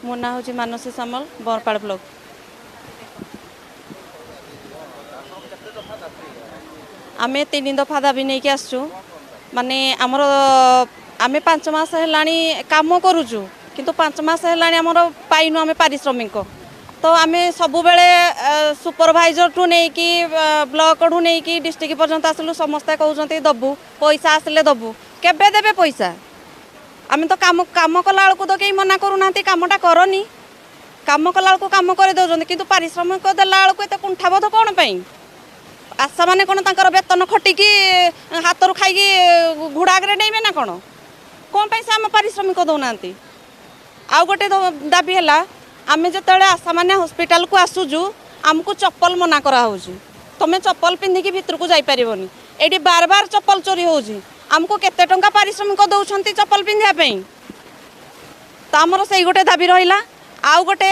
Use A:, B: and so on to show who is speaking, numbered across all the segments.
A: ମୋ ନାଁ ହେଉଛି ମାନସୀ ସାମଲ, ବରପାଳ ବ୍ଲକ। ଆମେ 3 ଦଫା ଦାବି ନେଇକି ଆସିଛୁ। ମାନେ ଆମର ଆମେ 5 ମାସ ହେଲାଣି କାମ କରୁଛୁ, କିନ୍ତୁ 5 ମାସ ହେଲାଣି ଆମର ପାଇନୁ ଆମେ ପାରିଶ୍ରମିକ। ତ ଆମେ ସବୁବେଳେ ସୁପରଭାଇଜରଠୁ ନେଇକି ବ୍ଲକଠୁ ନେଇକି ଡିଷ୍ଟ୍ରିକ୍ଟ ପର୍ଯ୍ୟନ୍ତ ଆସିଲୁ, ସମସ୍ତେ କହୁଛନ୍ତି ଦେବୁ ପଇସା, ଆସିଲେ ଦେବୁ। କେବେ ଦେବେ ପଇସା? ଆମେ ତ କାମ କଲା ବେଳକୁ ତ କେହି ମନା କରୁନାହାନ୍ତି କାମଟା କରନି, କାମ କଲା ବେଳକୁ କାମ କରିଦେଉଛନ୍ତି, କିନ୍ତୁ ପାରିଶ୍ରମିକ ଦେଲା ବେଳକୁ ଏତେ କୁଣ୍ଠାବୋଧ କ'ଣ ପାଇଁ? ଆଶା ମାନେ କ'ଣ ତାଙ୍କର ବେତନ ଖଟିକି ହାତରୁ ଖାଇକି ଘୁଡ଼ା ଆଗରେ ନେଇବେ ନା କ'ଣ? କ'ଣ ପାଇଁ ସେ ଆମ ପାରିଶ୍ରମିକ ଦେଉନାହାନ୍ତି? ଆଉ ଗୋଟେ ଦାବି ହେଲା, ଆମେ ଯେତେବେଳେ ଆଶାମାନେ ହସ୍ପିଟାଲକୁ ଆସୁଛୁ, ଆମକୁ ଚପଲ ମନା କରାହେଉଛି, ତମେ ଚପଲ ପିନ୍ଧିକି ଭିତରକୁ ଯାଇପାରିବନି। ଏଇଠି ବାର ବାର ଚପଲ ଚୋରି ହେଉଛି। ଆମକୁ କେତେ ଟଙ୍କା ପାରିଶ୍ରମିକ ଦେଉଛନ୍ତି ଚପଲ ପିନ୍ଧିବା ପାଇଁ? ତ ଆମର ସେଇ ଗୋଟେ ଦାବି ରହିଲା। ଆଉ ଗୋଟେ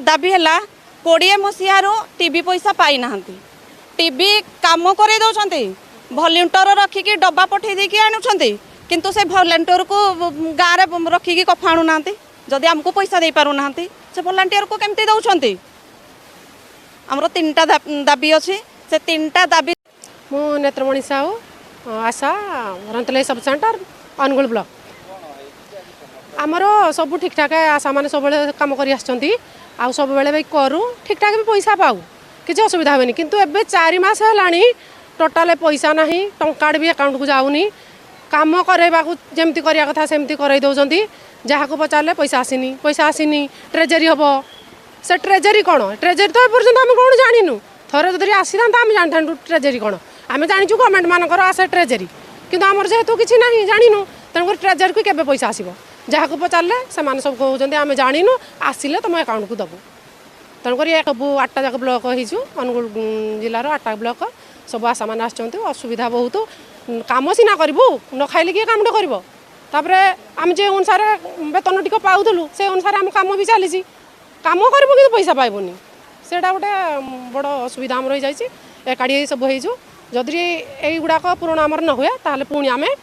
A: ଦାବି ହେଲା, 20 ମସିହାରୁ ଟିଭି ପଇସା ପାଇନାହାନ୍ତି। ଟିଭି କାମ କରେଇ ଦେଉଛନ୍ତି, ଭଲେଣ୍ଟିୟର ରଖିକି ଡବା ପଠେଇ ଦେଇକି ଆଣୁଛନ୍ତି, କିନ୍ତୁ ସେ ଭଲେଣ୍ଟିୟରକୁ ଗାଁରେ ରଖିକି କଫା ଆଣୁନାହାନ୍ତି। ଯଦି ଆମକୁ ପଇସା ଦେଇପାରୁନାହାନ୍ତି, ସେ ଭଲାଣ୍ଟିୟରକୁ କେମିତି ଦେଉଛନ୍ତି? ଆମର 3ଟା ଦାବି ଅଛି, ସେ 3ଟା ଦାବି।
B: ମୁଁ ନେତ୍ରମଣି ସାହୁ, ଆଶା, ରନ୍ତଲେଇ ସବ୍ ସେଣ୍ଟର, ଅନୁଗୁଳ ବ୍ଲକ। ଆମର ସବୁ ଠିକ୍ଠାକ୍, ଆଶାମାନେ ସବୁବେଳେ କାମ କରି ଆସିଛନ୍ତି ଆଉ ସବୁବେଳେ ବି କରୁ, ଠିକ୍ଠାକ୍ ବି ପଇସା ପାଉ, କିଛି ଅସୁବିଧା ହୁଏନି। କିନ୍ତୁ ଏବେ 4 ମାସ ହେଲାଣି ଟୋଟାଲ ପଇସା ନାହିଁ, ଟଙ୍କାଟେ ବି ଆକାଉଣ୍ଟକୁ ଯାଉନି। କାମ କରାଇବାକୁ ଯେମିତି କରିବା କଥା ସେମିତି କରାଇ ଦେଉଛନ୍ତି। ଯାହାକୁ ପଚାରିଲେ ପଇସା ଆସିନି, ପଇସା ଆସିନି, ଟ୍ରେଜେରୀ ହେବ। ସେ ଟ୍ରେଜେରୀ କ'ଣ? ଟ୍ରେଜେରୀ ତ ଏପର୍ଯ୍ୟନ୍ତ ଆମେ କ'ଣ ଜାଣିନୁ। ଥରେ ଯଦି ଆସିଥାନ୍ତା ଆମେ ଜାଣିଥାନ୍ତୁ ଟ୍ରେଜେରୀ କ'ଣ। ଆମେ ଜାଣିଛୁ ଗଭର୍ଣ୍ଣମେଣ୍ଟ ମାନଙ୍କର ଆସେ ଟ୍ରେଜେରୀ, କିନ୍ତୁ ଆମର ଯେହେତୁ କିଛି ନାହିଁ, ଜାଣିନୁ, ତେଣୁକରି ଟ୍ରେଜେରୀକୁ କେବେ ପଇସା ଆସିବ? ଯାହାକୁ ପଚାରିଲେ ସେମାନେ ସବୁ କହୁଛନ୍ତି ଆମେ ଜାଣିନୁ, ଆସିଲେ ତୁମ ଆକାଉଣ୍ଟକୁ ଦେବୁ। ତେଣୁକରି ଏ ସବୁ 8ଟା ଯାକ ବ୍ଲକ ହେଇଛୁ, ଅନୁଗୁଳ ଜିଲ୍ଲାର 8ଟା ବ୍ଲକ ସବୁ ଆଶାମାନେ ଆସିଛନ୍ତି। ଅସୁବିଧା ବହୁତ। କାମ ସିନା କରିବୁ, ନ ଖାଇଲେ କିଏ କାମଟା କରିବ? ତାପରେ ଆମେ ଯେଉଁ ଅନୁସାରେ ବେତନ ଟିକେ ପାଉଥିଲୁ, ସେ ଅନୁସାରେ ଆମ କାମ ବି ଚାଲିଛି। କାମ କରିବୁ କିନ୍ତୁ ପଇସା ପାଇବୁନି, ସେଇଟା ଗୋଟେ ବଡ଼ ଅସୁବିଧା ଆମର ହେଇଯାଇଛି। ଏକାଠି ହେଇ ସବୁ ହେଇଛୁ। ଯଦି ଏଇଗୁଡ଼ାକ ପୂରଣ ଆମର ନ ହୁଏ, ତାହେଲେ ପୁଣି ଆମେ